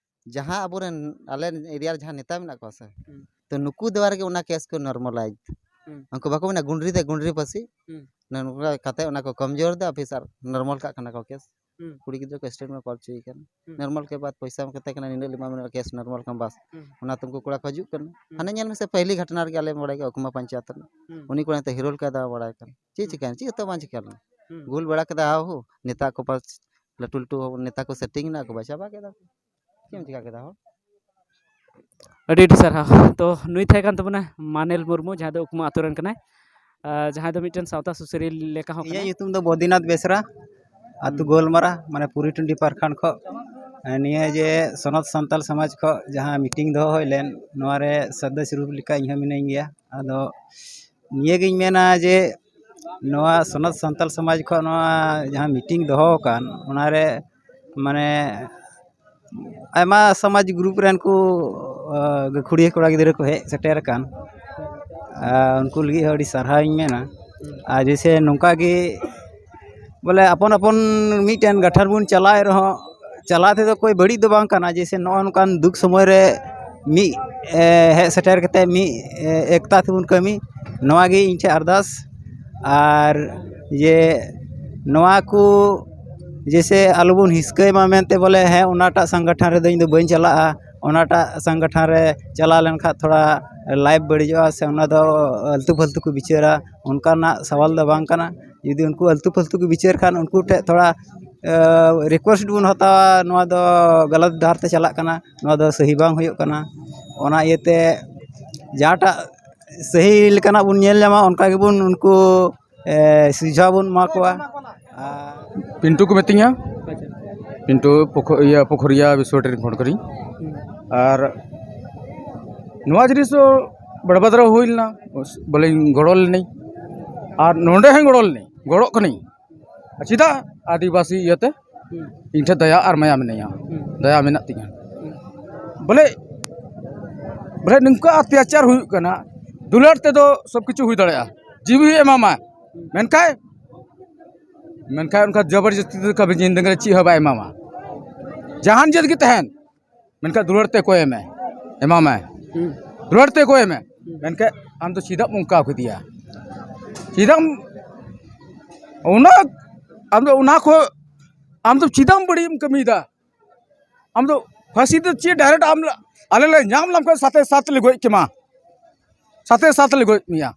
ᱡᱟᱦᱟᱸ ᱟᱵᱚᱨᱮᱱ ᱟᱞᱮ ᱮᱨᱤᱭᱟ ᱨᱮ ᱡᱟᱦᱟᱸ ᱱᱮᱛᱟ ᱢᱮᱱᱟᱜ ᱠᱚᱣᱟ ᱥᱮ, ᱦᱩᱸ᱾ ᱛᱚ ᱱᱩᱠᱩ ᱫᱣᱟᱨᱟ ᱜᱮ ᱚᱱᱟ ᱠᱮᱥ ᱠᱚ ᱱᱚᱨᱢᱟᱞᱟᱭᱤᱡᱽ᱾ ᱦᱩᱸ᱾ ᱩᱱᱠᱩ ᱵᱟᱠᱚ ᱢᱮᱱᱟ ᱜᱩᱸᱰᱨᱤ ᱛᱮ ᱜᱩᱸᱰᱨᱤ ᱯᱟᱹᱥᱤ, ᱦᱩᱸ᱾ ᱱᱚᱝᱠᱟ ᱠᱟᱛᱮ ᱚᱱᱟ ᱠᱚ ᱠᱚᱢᱡᱳᱨ ᱫᱟ, ᱚᱯᱷᱤᱥᱟᱨ ᱱᱚᱨᱢᱟᱞ ᱠᱟᱜ ᱠᱟᱱᱟ ᱠᱚ ᱠᱮᱥ᱾ ᱦᱩᱸ᱾ ᱠᱩᱲᱤ ᱜᱤᱫᱽᱨᱟᱹ ᱠᱚ ᱥᱴᱮᱴᱢᱮᱱᱴ ᱠᱚ ᱚᱞ ᱦᱚᱪᱚᱭᱮ ᱠᱟᱱᱟ᱾ ᱦᱩᱸ᱾ ᱱᱚᱨᱢᱟᱞ ᱠᱮ ᱵᱟᱫ ᱯᱚᱭᱥᱟ ᱮᱢ ᱠᱟᱛᱮ ᱠᱟᱱᱟ, ᱱᱤᱱᱟᱹᱜ ᱞᱤᱢᱟ ᱢᱮᱱᱟᱜᱼᱟ, ᱠᱮᱥ ᱱᱚᱨᱢᱟᱞ ᱠᱟᱱᱟ, ᱵᱟᱥ᱾ ᱦᱩᱸ᱾ ᱚᱱᱟ ᱛᱮ ᱩᱱᱠᱩ ᱠᱚᱲᱟ ᱠᱚ ᱦᱤᱡᱩᱜ ᱠᱟᱱᱟ᱾ ᱦᱩᱸ᱾ ᱦᱟᱱᱮ ᱧᱮᱞ ᱢᱮᱥᱮ, ᱯᱟᱹᱦᱤᱞᱤ ᱜᱷᱟᱴᱱᱟ ᱨᱮᱜᱮ ᱟᱞᱮ ᱵᱟᱲᱟᱭ ᱜᱮᱭᱟ, ᱚᱠᱢᱟ ᱯᱚᱧᱪᱟᱭᱮᱛ ᱨᱮᱱᱟᱜ᱾ ᱦᱩᱸ᱾ ᱩᱱᱤ ᱠᱚᱲᱟ ᱱᱤᱛᱚᱜ ᱦᱤᱨᱳᱞ ᱠᱟᱭ ᱫᱟᱣᱟ ᱵᱟᱲᱟᱭ ᱠᱟᱱᱟ᱾ ᱪᱮᱫ ᱦᱩᱸ᱾ ᱪᱤᱠᱟᱹᱭᱮᱱᱟ? ᱪᱮᱫ ᱦᱚᱸᱛᱚ ᱵᱟᱝ ᱪᱤᱠᱟᱹ ᱞᱮᱱᱟ᱾ ᱦᱩᱸ᱾ ᱜᱳᱞ ᱵᱟᱲᱟ ᱠᱮᱫᱟ, ᱦᱟᱣ ᱦᱳ, ᱱᱮᱛᱟ ᱠᱚ ᱯᱟᱥ ᱞᱟᱹᱴᱩ ᱞᱟᱹᱴᱩ ᱱᱮᱛᱟ ᱠᱚ ᱥᱮᱴᱤᱝ ᱮᱱᱟ ᱠᱚ, ᱵᱟ ᱪᱟᱵᱟ ᱠᱮᱫᱟ ᱠᱚ᱾ ᱪᱮᱫ ᱮᱢ ᱪᱤᱠᱟ ᱠᱮᱫᱟ ᱦᱚᱲ? ᱟᱹᱰᱤ ᱟᱹᱰᱤ ᱥᱟᱨᱦᱟᱣ᱾ ᱛᱚ ᱱᱩᱭ ᱛᱟᱦᱮᱸ ᱠᱟᱱ ᱛᱟᱵᱚᱱᱟ ᱢᱟᱱᱮᱞ ᱢᱩᱨᱢᱩ, ᱡᱟᱦᱟᱸᱭ ᱫᱚ ᱩᱠᱢᱟ ᱟᱛᱳ ᱨᱮᱱ ᱠᱟᱱᱟᱭ, ᱟᱨ ᱡᱟᱦᱟᱸᱭ ᱫᱚ ᱢᱤᱫᱴᱮᱱ ᱥᱟᱶᱛᱟ ᱥᱩᱥᱟᱹᱨᱤᱭᱟᱹ ᱞᱮᱠᱟ ᱦᱚᱸ ᱤᱧᱟᱹᱜ ᱠᱟᱱᱟᱭ᱾ ᱧᱩᱛᱩᱢ ᱫᱚ ᱵᱚᱫᱤᱱᱟᱛᱷ ᱵᱮᱥᱨᱟ, ᱟᱹᱛᱩ ᱦᱩᱸ᱾ ᱜᱳᱞᱢᱟᱨᱟ, ᱢᱟᱱᱮ ᱯᱩᱨᱤ ᱴᱩᱸᱰᱤ ᱯᱟᱨᱠᱷᱟᱸᱰ ᱠᱷᱚᱱ᱾ ᱱᱤᱭᱟᱹ ᱡᱮ ᱥᱚᱱᱚᱛ ᱥᱟᱱᱛᱟᱞ ᱥᱚᱢᱟᱡᱽ ᱠᱷᱚᱱ ᱡᱟᱦᱟᱸ ᱢᱤᱴᱤᱝ ᱫᱚᱦᱚ ᱦᱩᱭ ᱞᱮᱱ, ᱱᱚᱣᱟ ᱨᱮ ᱥᱚᱫᱚᱥᱥᱚ ᱨᱩᱯ ᱞᱮᱠᱟ ᱤᱧ ᱦᱚᱸ ᱢᱤᱱᱟᱹᱧ ᱜᱮᱭᱟ᱾ ᱟᱫᱚ ᱱᱤᱭᱟᱹᱜᱤᱧ ᱢᱮᱱᱟ ᱡᱮ ᱱᱚᱣᱟ ᱥᱚᱱᱚᱛ ᱥᱟᱱᱛᱟᱞ ᱥᱚᱢᱟᱡᱽ ᱠᱷᱚᱱ ᱱᱚᱣᱟ ᱡᱟᱦᱟᱸ ᱢᱤᱴᱤᱝ ᱫᱚᱦᱚ ᱟᱠᱟᱱ, ᱚᱱᱟᱨᱮ ᱢᱟᱱᱮ ᱟᱭᱢᱟ ᱥᱚᱢᱟᱡᱽ ᱜᱨᱩᱯ ᱨᱮᱱ ᱠᱚ, ᱟᱸ, ᱜᱟᱹᱠᱷᱩᱲᱤᱭᱟᱹ ᱠᱚᱲᱟ ᱜᱤᱫᱽᱨᱟᱹ ᱠᱚ ᱦᱮᱡ ᱥᱮᱴᱮᱨ ᱟᱠᱟᱱ᱾ ᱟᱨ ᱩᱱᱠᱩ ᱞᱟᱹᱜᱤᱫ ᱦᱚᱸ ᱟᱹᱰᱤ ᱥᱟᱨᱦᱟᱣ ᱤᱧ ᱢᱮᱱᱟ᱾ ᱟᱨ ᱡᱮᱭᱥᱮ ᱱᱚᱝᱠᱟ ᱜᱮ ᱵᱚᱞᱮ ᱟᱯᱚᱱ ᱟᱯᱚᱱ ᱢᱤᱫᱴᱮᱱ ᱜᱟᱴᱷᱟᱨ ᱵᱚᱱ ᱪᱟᱞᱟᱣᱮᱫ ᱨᱮᱦᱚᱸ, ᱪᱟᱞᱟᱣ ᱛᱮᱫᱚ ᱠᱳᱭ ᱵᱟᱹᱲᱤᱡ ᱫᱚ ᱵᱟᱝ ᱠᱟᱱᱟ᱾ ᱡᱮᱭᱥᱮ ᱱᱚᱜᱼᱚ ᱱᱚᱝᱠᱟᱱ ᱫᱩᱠ ᱥᱚᱢᱚᱭ ᱨᱮ ᱢᱤᱫ, ᱮ, ᱦᱮᱡ ᱥᱮᱴᱮᱨ ᱠᱟᱛᱮ ᱢᱤᱫ, ᱮ, ᱮᱠᱛᱟ ᱛᱮᱵᱚᱱ ᱠᱟᱹᱢᱤ, ᱱᱚᱣᱟ ᱜᱮ ᱤᱧ ᱴᱷᱮᱱ ᱟᱨᱫᱟᱥ᱾ ᱟᱨ ᱡᱮ ᱱᱚᱣᱟ ᱠᱚ ᱡᱮᱭᱥᱮ ᱟᱞᱚᱵᱚᱱ ᱦᱤᱥᱠᱟᱹᱭ ᱢᱟ ᱢᱮᱱᱛᱮ ᱵᱚᱞᱮ, ᱦᱮᱸ, ᱚᱱᱟᱴᱟᱜ ᱥᱚᱝᱜᱚᱴᱷᱚᱱ ᱨᱮᱫᱚ ᱤᱧ ᱫᱚ ᱵᱟᱹᱧ ᱪᱟᱞᱟᱜᱼᱟ, ᱚᱱᱟᱴᱟᱜ ᱥᱚᱝᱜᱚᱴᱷᱚᱱ ᱨᱮ ᱪᱟᱞᱟᱣ ᱞᱮᱱᱠᱷᱟᱱ ᱛᱷᱚᱲᱟ ᱞᱟᱭᱤᱯᱷ ᱵᱟᱹᱲᱤᱡᱚᱜᱼᱟ ᱥᱮ ᱚᱱᱟ ᱫᱚ ᱟᱹᱞᱛᱩ ᱯᱷᱟᱹᱞᱛᱩ ᱠᱚ ᱵᱤᱪᱟᱹᱨᱟ, ᱚᱱᱠᱟᱱᱟᱜ ᱥᱟᱣᱟᱞ ᱫᱚ ᱵᱟᱝ ᱠᱟᱱᱟ᱾ ᱡᱩᱫᱤ ᱩᱱᱠᱩ ᱟᱹᱞᱛᱩ ᱯᱷᱟᱹᱞᱛᱩ ᱠᱚ ᱵᱤᱪᱟᱹᱨ ᱠᱷᱟᱱ, ᱩᱱᱠᱩ ᱴᱷᱮᱱ ᱛᱷᱚᱲᱟ, ᱮ, ᱨᱤᱠᱩᱭᱮᱥᱴ ᱵᱚᱱ ᱦᱟᱛᱟᱣᱟ, ᱱᱚᱣᱟ ᱫᱚ ᱜᱟᱞᱟᱛ ᱰᱟᱦᱟᱨ ᱛᱮ ᱪᱟᱞᱟᱜ ᱠᱟᱱᱟ, ᱱᱚᱣᱟ ᱫᱚ ᱥᱟᱹᱦᱤ ᱵᱟᱝ ᱦᱩᱭᱩᱜ ᱠᱟᱱᱟ᱾ ᱚᱱᱟ ᱤᱭᱟᱹᱛᱮ ᱡᱟᱦᱟᱸᱴᱟᱜ ᱥᱟᱹᱦᱤ ᱞᱮᱠᱟᱱᱟᱜ ᱵᱚᱱ ᱧᱮᱞ ᱧᱟᱢᱟ, ᱚᱱᱠᱟ ᱜᱮᱵᱚᱱ ᱩᱱᱠᱩ, ᱮ, ᱥᱩᱡᱷᱟᱹᱣ ᱵᱚᱱ ᱮᱢᱟ ᱠᱚᱣᱟ᱾ ᱟᱨ ᱯᱤᱱᱴᱩ ᱠᱚ ᱢᱤᱛᱟᱹᱧᱟ᱾ ᱯᱤᱱᱴᱩ ᱯᱩᱠᱷ-, ᱤᱭᱟᱹ, ᱯᱩᱠᱷᱩᱨᱤᱭᱟ ᱵᱤᱥᱣᱟᱴᱤ ᱨᱮᱱ ᱦᱚᱲ ᱠᱟᱹᱱᱟᱹᱧ᱾ ᱟᱨ ᱱᱚᱣᱟ ᱡᱤᱱᱤᱥ ᱫᱚ ᱵᱟᱲᱵᱟᱫᱽᱨᱟ ᱦᱩᱭ ᱞᱮᱱᱟ, ᱵᱚᱞᱮᱧ ᱜᱚᱲᱚ ᱞᱮᱱᱟᱹᱧ᱾ ᱟᱨ ᱱᱚᱰᱮ ᱦᱚᱸᱧ ᱜᱚᱲᱚ ᱞᱮᱱᱟᱹᱧ, ᱜᱚᱲᱚᱜ ᱠᱟᱹᱱᱟᱹᱧ᱾ ᱪᱮᱫᱟᱜ? ᱟᱹᱫᱤᱵᱟᱹᱥᱤ ᱤᱭᱟᱹᱛᱮ ᱤᱧ ᱴᱷᱮᱱ ᱫᱟᱭᱟ ᱟᱨ ᱢᱟᱭᱟ ᱢᱮᱱᱟᱧᱟ, ᱫᱟᱭᱟ ᱢᱮᱱᱟᱜ ᱛᱤᱧᱟ᱾ ᱵᱚᱞᱮ, ᱵᱚᱞᱮ ᱱᱚᱝᱠᱟ ᱚᱛᱛᱟᱪᱟᱨ ᱦᱩᱭᱩᱜ ᱠᱟᱱᱟ, ᱫᱩᱞᱟᱹᱲ ᱛᱮᱫᱚ ᱥᱚᱵ ᱠᱤᱪᱷᱩ ᱦᱩᱭ ᱫᱟᱲᱮᱭᱟᱜᱼᱟ, ᱡᱤᱣᱤ ᱮᱢᱟᱢᱟ, ᱢᱮᱱᱠᱷᱟᱱ, ᱢᱮᱱᱠᱷᱟᱱ ᱚᱱᱠᱟ ᱡᱚᱵᱚᱨᱡᱚᱥᱛᱤ ᱛᱮ ᱠᱟᱹᱢᱤ ᱡᱤᱱᱫᱮᱜᱤ ᱨᱮ ᱪᱮᱫ ᱦᱚᱸ ᱵᱟᱭ ᱮᱢᱟᱢᱟ᱾ ᱡᱟᱦᱟᱱ ᱡᱟᱹᱛ ᱜᱮ ᱛᱟᱦᱮᱱ, ᱢᱮᱱᱠᱷᱟᱱ ᱫᱩᱞᱟᱹᱲ ᱛᱮ ᱚᱠᱚᱭ ᱮᱢᱮ, ᱮᱢᱟᱢᱟᱭ᱾ ᱦᱩᱸ᱾ ᱫᱩᱞᱟᱹᱲ ᱛᱮ ᱚᱠᱚᱭ ᱮᱢᱮ? ᱦᱩᱸ᱾ ᱢᱮᱱᱠᱷᱟᱱ ᱟᱢ ᱫᱚ ᱪᱮᱫᱟᱜ ᱮᱢ ᱚᱱᱠᱟ ᱠᱮᱫᱮᱭᱟ? ᱪᱮᱫᱟᱜ ᱮᱢ ᱚᱱᱟ, ᱟᱢ ᱫᱚ ᱚᱱᱟ ᱠᱷᱚᱱ, ᱟᱢ ᱫᱚ ᱪᱮᱫᱟᱜ ᱮᱢ ᱵᱟᱹᱲᱤᱡ ᱮᱢ ᱠᱟᱹᱢᱤᱭᱮᱫᱟ? ᱟᱢ ᱫᱚ ᱯᱷᱟᱹᱥᱤ ᱫᱚ ᱪᱮᱫ direct ᱟᱢ, ᱟᱞᱮ ᱞᱮ ᱧᱟᱢ ᱞᱮᱢ ᱠᱷᱟᱱ ᱥᱟᱛᱮ ᱥᱟᱛ ᱞᱮ ᱜᱚᱡ ᱠᱮᱢᱟ, ᱥᱟᱛᱮ ᱥᱟᱛ ᱞᱮ ᱜᱚᱡ ᱢᱮᱭᱟ᱾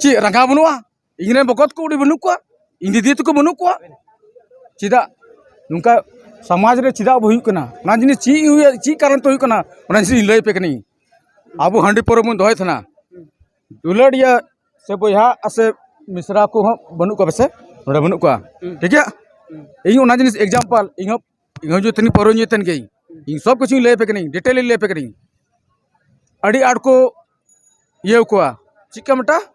ᱪᱮᱫ ᱨᱟᱸᱜᱟᱣ ᱵᱟᱹᱱᱩᱜᱼᱟ? ᱤᱧ ᱨᱮᱱ ᱵᱚᱠᱚᱛ ᱠᱚ ᱩᱰᱤ ᱵᱟᱹᱱᱩᱜ ᱠᱚᱣᱟ, ᱤᱧ ᱫᱤᱫᱤ ᱛᱟᱠᱚ ᱵᱟᱹᱱᱩᱜ ᱠᱚᱣᱟ? ᱪᱮᱫᱟᱜ ᱱᱚᱝᱠᱟ ᱥᱚᱢᱟᱡᱽ ᱨᱮ ᱪᱮᱫᱟᱜ ᱟᱵᱚ ᱦᱩᱭᱩᱜ ᱠᱟᱱᱟ? ᱚᱱᱟ ᱡᱤᱱᱤᱥ ᱪᱮᱫ ᱦᱩᱭᱩᱜ, ᱪᱮᱫ ᱠᱟᱨᱚᱱ ᱛᱮ ᱦᱩᱭᱩᱜ ᱠᱟᱱᱟ, ᱚᱱᱟ ᱡᱤᱱᱤᱥ ᱤᱧ ᱞᱟᱹᱭ ᱟᱯᱮ ᱠᱟᱹᱱᱟᱹᱧ᱾ ᱟᱵᱚ ᱦᱟᱺᱰᱤ ᱯᱟᱹᱣᱨᱟᱹ ᱵᱚᱱ ᱫᱚᱦᱚᱭ ᱛᱟᱦᱮᱱᱟ, ᱫᱩᱞᱟᱹᱲᱤᱭᱟᱹ ᱥᱮ ᱵᱚᱭᱦᱟ ᱥᱮ ᱢᱤᱥᱨᱟ ᱠᱚᱦᱚᱸ ᱵᱟᱹᱱᱩᱜ ᱠᱚᱣᱟ ᱯᱟᱥᱮ, ᱱᱚᱰᱮ ᱵᱟᱹᱱᱩᱜ ᱠᱚᱣᱟ, ᱦᱩᱸ᱾ ᱴᱷᱤᱠ ᱜᱮᱭᱟ? ᱦᱩᱸ᱾ ᱤᱧ ᱚᱱᱟ ᱡᱤᱱᱤᱥ example, ᱤᱧ ᱦᱚᱸ, ᱤᱧ ᱦᱚᱸ ᱡᱩᱫᱤ ᱛᱟᱦᱮᱱᱤᱧ ᱯᱟᱹᱣᱨᱟᱹ ᱧᱩᱭ ᱛᱟᱦᱮᱱ ᱜᱮᱭᱟᱹᱧ, ᱤᱧ ᱥᱚᱵ ᱠᱤᱪᱷᱩᱧ ᱞᱟᱹᱭ ᱟᱯᱮ ᱠᱟᱹᱱᱟᱹᱧ, detail ᱤᱧ ᱞᱟᱹᱭ ᱟᱯᱮ ᱠᱟᱹᱱᱟᱹᱧ᱾ ᱟᱹᱰᱤ ᱟᱸᱴ ᱠᱚ ᱤᱭᱟᱹ ᱠᱚᱣᱟ, ᱪᱮᱫ ᱠᱚ ᱢᱮᱛᱟᱜᱼᱟ,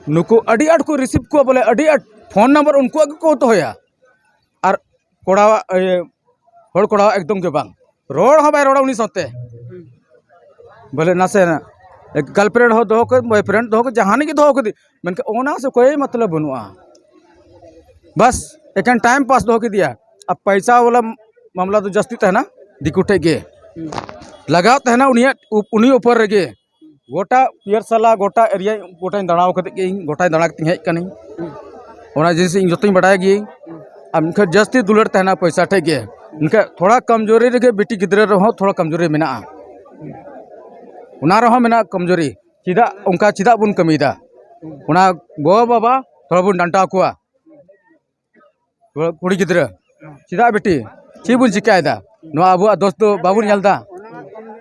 ᱱᱩᱠᱩ ᱟᱹᱰᱤ ᱟᱸᱴ ᱠᱚ receive ᱠᱚᱣᱟ, ᱵᱚᱞᱮ ᱟᱹᱰᱤ ᱟᱸᱴ phone number ᱩᱱᱠᱩᱣᱟᱜ ᱜᱮᱠᱚ ᱫᱚᱦᱚᱭᱟ, ᱟᱨ ᱠᱚᱲᱟᱣᱟᱜ, ᱤᱭᱟᱹ, ᱦᱚᱲ ᱠᱚᱲᱟᱣᱟᱜ ᱮᱠᱫᱚᱢ ᱜᱮ ᱵᱟᱝ, ᱨᱚᱲ ᱦᱚᱸ ᱵᱟᱭ ᱨᱚᱲᱟ ᱩᱱᱤ ᱥᱟᱶᱛᱮ᱾ ᱵᱚᱞᱮ ᱱᱟᱥᱮ girlfriend ᱦᱚᱸ ᱫᱚᱦᱚ ᱠᱮᱫ, boyfriend ᱫᱚᱦᱚ ᱠᱮᱫ, ᱡᱟᱦᱟᱱᱤᱡ ᱜᱮ ᱫᱚᱦᱚ ᱠᱮᱫᱮ, ᱢᱮᱱᱠᱷᱟᱱ ᱚᱱᱟ ᱥᱮ ᱠᱳᱭ ᱢᱚᱛᱞᱚᱵ ᱵᱟᱹᱱᱩᱜᱼᱟ᱾ ᱵᱟᱥ ᱮᱠᱮᱱ time pass ᱫᱚᱦᱚ ᱠᱮᱫᱮᱭᱟ᱾ ᱟᱨ ᱯᱚᱭᱥᱟ ᱵᱟᱞᱟ ᱢᱟᱢᱞᱟ ᱫᱚ ᱡᱟᱹᱥᱛᱤ ᱛᱟᱦᱮᱱᱟ ᱫᱤᱠᱩ ᱴᱷᱮᱡ ᱜᱮ᱾ ᱦᱩᱸ᱾ ᱞᱟᱜᱟᱣ ᱛᱟᱦᱮᱱᱟ ᱩᱱᱤᱭᱟᱜ ᱩᱯ-, ᱩᱱᱤ ᱩᱯᱚᱨ ᱨᱮᱜᱮ᱾ ᱜᱚᱴᱟ ᱯᱤᱭᱟᱨᱥᱟᱞᱟ, ᱜᱚᱴᱟ area ᱜᱚᱴᱟᱧ ᱫᱟᱬᱟ ᱠᱟᱛᱮ ᱜᱮ ᱤᱧ ᱜᱚᱴᱟᱧ ᱫᱟᱬᱟ ᱠᱟᱛᱮᱧ ᱦᱮᱡ ᱠᱟᱹᱱᱟᱹᱧ᱾ ᱦᱩᱸ᱾ ᱚᱱᱟ ᱡᱤᱱᱤᱥ ᱤᱧ ᱡᱚᱛᱚᱧ ᱵᱟᱰᱟᱭ ᱜᱮᱭᱟᱹᱧ᱾ ᱦᱩᱸ᱾ ᱟᱨ ᱢᱮᱱᱠᱷᱟᱱ ᱡᱟᱹᱥᱛᱤ ᱫᱩᱞᱟᱹᱲ ᱛᱟᱦᱮᱱᱟ ᱯᱚᱭᱥᱟ ᱴᱷᱮᱡ ᱜᱮ᱾ ᱢᱮᱱᱠᱷᱟᱱ ᱛᱷᱚᱲᱟ ᱠᱚᱢᱡᱳᱨᱤ ᱨᱮᱜᱮ ᱵᱤᱴᱤ ᱜᱤᱫᱽᱨᱟᱹ ᱨᱮᱦᱚᱸ ᱛᱷᱚᱲᱟ ᱠᱚᱢᱡᱳᱨᱤ ᱢᱮᱱᱟᱜᱼᱟ᱾ ᱚᱱᱟ ᱨᱮᱦᱚᱸ ᱢᱮᱱᱟᱜᱼᱟ ᱠᱚᱢᱡᱳᱨᱤ᱾ ᱪᱮᱫᱟᱜ ᱚᱱᱠᱟ, ᱪᱮᱫᱟᱜ ᱵᱚᱱ ᱠᱟᱹᱢᱤᱭᱮᱫᱟ? ᱚᱱᱟ ᱜᱚ ᱵᱟᱵᱟ ᱛᱷᱚᱲᱟ ᱵᱚᱱ ᱰᱟᱱᱴᱟᱣ ᱠᱚᱣᱟ᱾ ᱠᱩᱲᱤ ᱜᱤᱫᱽᱨᱟᱹ, ᱪᱮᱫᱟᱜ ᱵᱤᱴᱤ? ᱪᱮᱫ ᱵᱚᱱ ᱪᱤᱠᱟᱭᱮᱫᱟ? ᱱᱚᱣᱟ ᱟᱵᱚᱣᱟᱜ ᱫᱳᱥ ᱫᱚ ᱵᱟᱵᱚᱱ ᱧᱮᱞ ᱮᱫᱟ?